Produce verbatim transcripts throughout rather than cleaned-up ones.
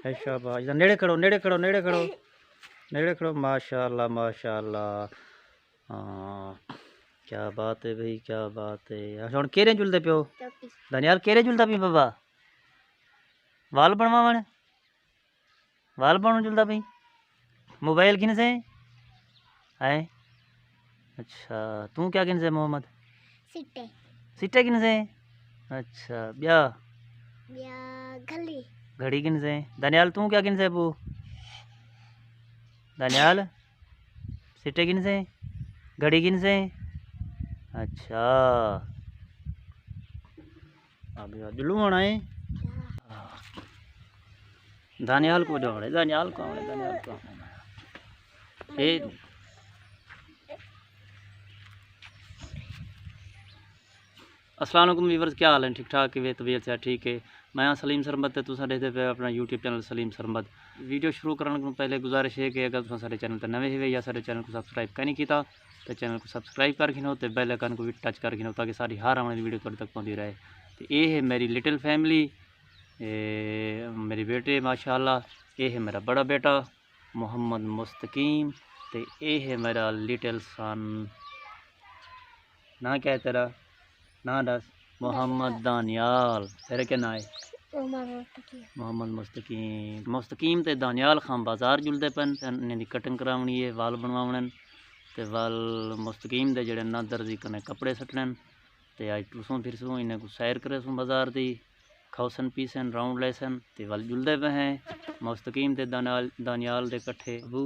اے شاباش، ذرا نیڑے کھڑو، نیڑے کھڑو، نیڑے کھڑو، نیڑے کھڑو۔ ماشاء اللہ، ماشاء اللہ۔ ہاں، کیا بات ہے بھائی، کیا بات ہے۔ اچھا، ہݨ کیرے جلدے پیو؟ چوکی۔ دانیال، کیرے جلدا پئی بابا؟ وال بݨواوݨ؟ وال بݨواوݨ جلدا پئی؟ موبائل گھنسیں؟ ہیں؟ اچھا، توں کیا گھنسیں محمد؟ سٹے۔ سٹے گھنسیں؟ اچھا، ٻیا؟ ٻیا گھڑی۔ گھڑی گھنسیں۔ دانیال، توں کیا گھنسیں ابو؟ دانیال، سٹے گھنسیں؟ گھڑی گھنسیں؟ اچھا۔ اب یہ جلو ہونا ہے۔ دانیال کو جو ہے، دانیال کو ہے، دانیال کو ہے۔ اے، السلام علیکم ویورز، کیا حال ہیں؟ ٹھیک ٹھاک ہے؟ طبیعت صحت ٹھیک ہے؟ میں ہاں سلیم سرمد تے تساں ݙیکھدے پئے اپݨا YouTube channel Saleem Sarmad. Video شروع کرݨ کنوں پہلے گزارش ہے کہ اگر تساں ساݙے چینل تے نویں ہوئے یا ساݙے چینل کوں سبسکرائب کائنی کیتا تے چینل کوں سبسکرائب کر گھنو تے بیل آئیکن کوں وی ٹچ کر گھنو تاکہ ساݙی ہر آوݨ والی ویڈیو تہاݙے تک پہنچدی رہے۔ تے اے ہے میری لٹل فیملی، اے میرے بیٹے ماشاءاللہ، اے ہے میرا بڑا بیٹا محمد مستقیم، تے اے ہے میرا لٹل سن۔ ناں کیا ہے تیرا؟ ناں ݙس۔ محمد دانیال۔ تیرا کیا ناں ہے؟ محمد مستقیم۔ محمد مستقیم۔ مستقیم تے دانیال خان بازار جلدے پن، انہیں دی کٹنگ کراوݨی ہے، وال بݨواوݨن تے وال مستقیم دے جڑے نا درزی کنے کپڑے سٹݨن۔ تے اڄ ٹرسوں پھرسوں، انہیں کوں سیر کریسوں بازار دی، کھاؤسن پیسن، راؤنڈ لیسن تے ول جلدے پئے ہیں مستقیم تے دانیال، دانیال دے کٹھے۔ ابو،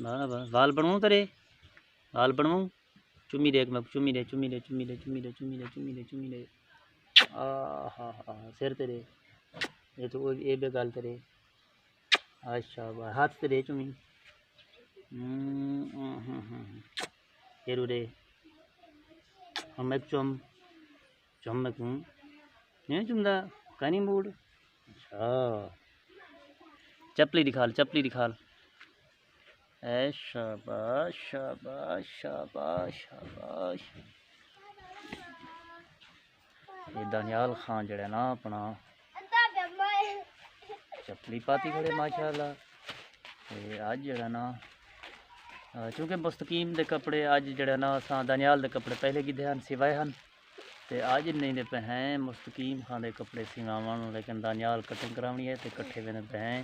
واہ واہ، وال بݨواؤں تیرے؟ وال بݨواؤں؟ چمی ݙے، میکوں چمی ݙے، چمی ݙے، چمی ݙے۔ آہا ہا، سر تے ݙے۔ اے تو، اے بے ڳل تے ݙے۔ اچھا، واہ، ہتھ تے ݙے چمی۔ ہوں، ہوں، ہوں، ہوں۔ اے رو ݙے۔ ہݨ میکوں چم۔ چم میکوں۔ نہیں چمدا، کائنی موڈ۔ اچھا۔ چپلی ݙکھال، چپلی ݙکھال۔ اے شاباش، شاباش، شاباش، شاباش۔ اے دانیال خان جڑا نا اپݨا چپلی پاتی کھڑے ماشاءاللہ۔ تے اڄ جڑا نا، آ، چونکہ مستقیم دے کپڑے اڄ جڑا نا اساں دانیال دے کپڑے پہلے گھدے ہن، سوائے ہن۔ تے اڄ نہیں دے پئے ہیں مستقیم خان دے کپڑے سواوݨ، لیکن دانیال کٹنگ کراوݨی ہے تے کٹھے ویندے پئے ہیں۔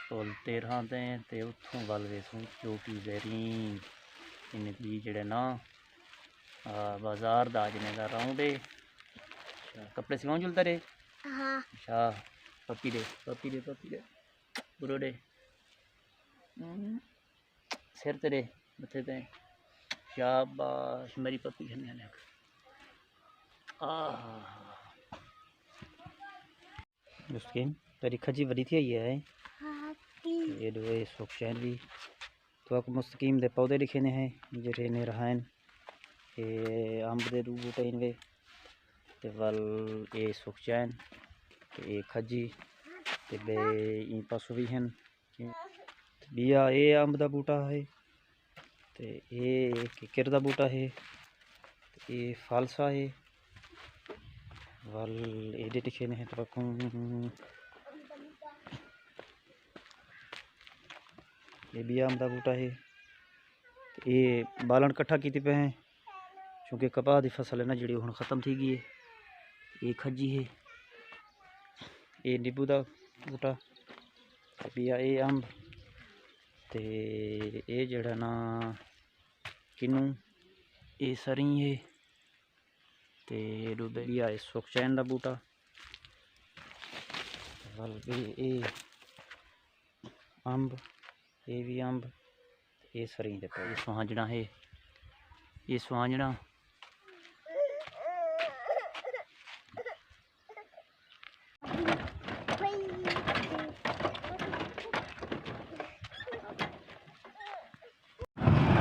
پل تیرھاں تے، تے اتھوں ول ویسوں چوکی زیریں۔ ان دی جڑے نا، آ، بازار دا اڄ نے دا راؤنڈ ہے۔ اچھا، کپڑے سواؤں جلدا رے؟ ہاں۔ اچھا، پپی دے، پپی دے، پپی دے۔ برو دے۔ ہوں۔ سر تے دے، متھے تے۔ شاباش، میری پپی کھنے آنے۔ آہا۔ مستقیم، تیری کھجی وݙی تھی آئی ہے۔ ہاں، تھی۔ اے ݙو اے سوکھ چین وی۔ تہاکوں مستقیم دے پودے ݙکھیندے ہیں، جیڑھے نے رہائن۔ اے امب دے ݙو بوٹے ہن وے۔ تے ول اے سوکھ چین۔ تے اے کھجی۔ تے ٻئے ایں پاسوں وی ہن۔ ٻیا اے امب دا بوٹا ہے۔ تے اے ککر دا بوٹا ہے۔ تے اے فالسا ہے۔ ول ایݙے ݙکھیندے ہیں تہاکوں۔ اے ٻیا امب دا بوٹا ہے۔ تے اے ٻالݨ کٹھا کیتی پئے ہیں۔ چونکہ کپاہ دی فصل ہے نا جڑی ہݨ ختم تھی ڳئی ہے۔ اے کھجی ہے۔ اے نیبو دا بوٹا۔ تے ٻیا اے امب۔ تے اے جڑا نا کنوں، اے سریں ہے۔ تے ݙو ٻیا اے سوکھ چین دا بوٹا۔ ول ٻئے اے امب، اے وی امب، اے سریں دے پئے۔ اے سوہانجݨا ہے، اے سوہانجݨا۔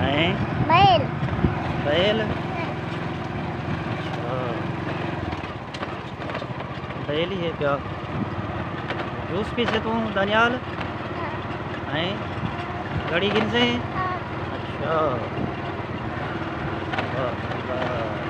ہیں؟ بیل۔ بیل؟ اچھا۔ بیل ہی ہے پیا۔ جوس پیسے توں، دانیال؟ ہیں؟ گھڑی گھنسیں؟ اچھا۔ واہ، واہ۔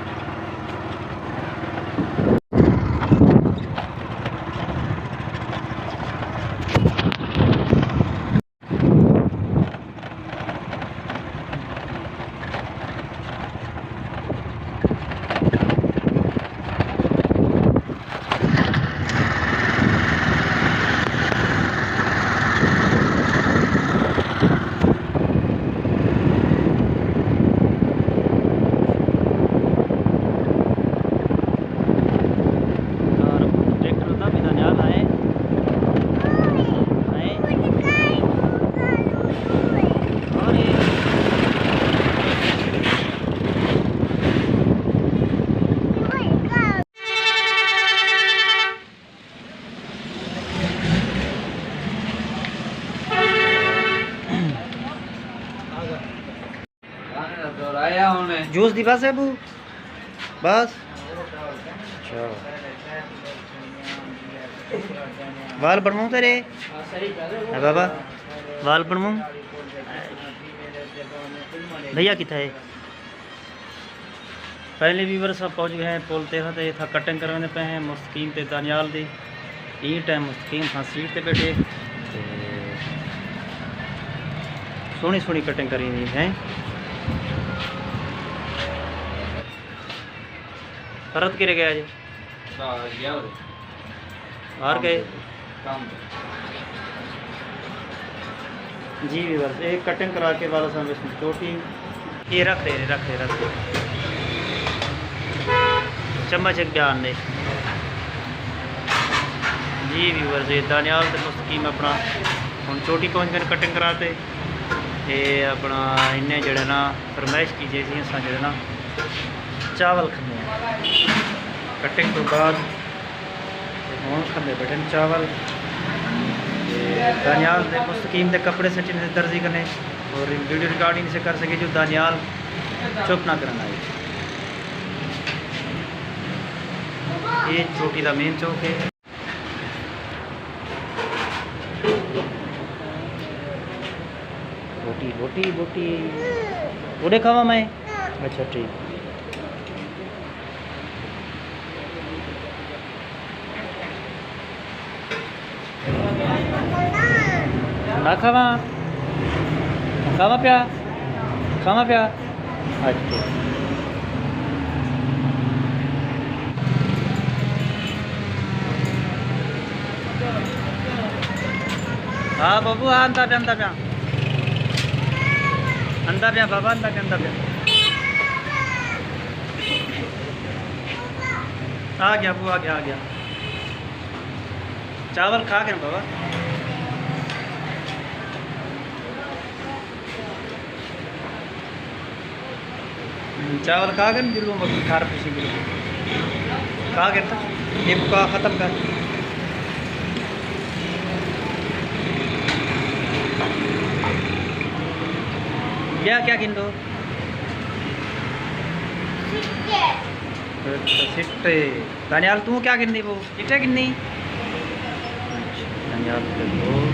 جوس دی بس ہے ابو؟ بس؟ اچھا۔ وال بنواؤں تیرے؟ ہاں بابا، وال بنواؤں؟ بھیا کتھا ہے؟ پہلے ویور صاحب پہنچ گئے ہیں پل تے، تے اتھا کٹنگ کراندے پئے ہیں مستقیم تے دانیال دی۔ ایں ٹائم مستقیم خان سیٹ تے بیٹھے تے سوہݨی سوہݨی کٹنگ کری دی ہیں۔ فرد کیرے ڳئے اڄ؟ ٻاہر ڳئے؟ جی ویورز، اے کٹنگ کرا کے والا ساں وچ چوٹی۔ اے رکھ ݙے، رکھ ݙے، رکھ ݙے۔ چمچ ہک ٻیا آن ݙے۔ جی ویورز، اے دانیال تے مستقیم اپݨا ہݨ چوٹی پہنچ ڳئے کٹنگ کرا تے۔ اے اپݨا انہیں جیڑھا نا فرمائش کیتی سی اساں جیڑھا نا چاول کھاندے ہیں۔ کٹنگ توں بعد تے ہݨ کھاندے بیٹھے ہیں چاول۔ تے دانیال دے مستقیم دے کپڑے سچے نے درزی کنے اور ویڈیو ریکارڈنگ سے کر سکے جو دانیال چپ نہ کرنا ہے۔ یہ چوٹی دا مین چوک ہے۔ بوٹی، بوٹی، بوٹی۔ اوݙے کھاواں میں؟ اچھا، ٹھیک۔ نہ کھاواں؟ کھاواں پیا؟ کھاواں پیا؟ اچھا۔ ہاں بابو، ہاں، آندا پیا، آندا پیا۔ آندا پیا بابا، آندا پیا، آندا پیا۔ آ ڳیا ابو، آ ڳیا، آ ڳیا۔ چاول کھا ڳئے بابا۔ چاول کھا ڳئے، بلو مکھی کھار پسی بلو۔ کھا ڳئے تاں یہ مکا ختم کر۔ ٻیا کیا گھندو؟ سٹے۔ اچھا، سٹے۔ دانیال، توں کیا گھندی پو؟ سٹے گھندی؟ اچھا، دانیال تے پو۔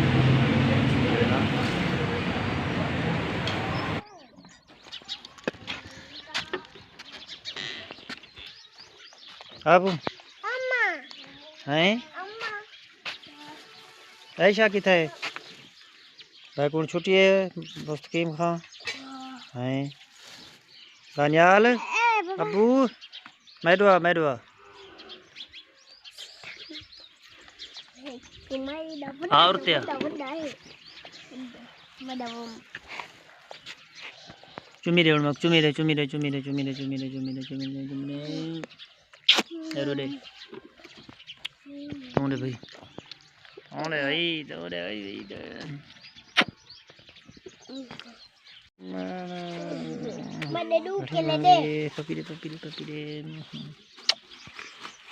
ابو۔ اماں۔ ہیں؟ اماں۔ عائشہ کتھے ہے؟ بھائی کون چھٹی ہے؟ مستقیم خان۔ ہاں۔ ہیں۔ دانیال۔ اے بابا۔ ابو۔ میݙو آ، میݙو آ۔ اور تیا۔ چمی دے ہݨ میکوں، چمی دے، چمی دے۔ اے رو دے۔ آؤں دے بھائی۔ آؤں دے بھائی، آؤں دے بھائی، بھائی دے۔ میں نے ݙو کھیلے دے۔ پپی دے، پپی دے، پپی دے۔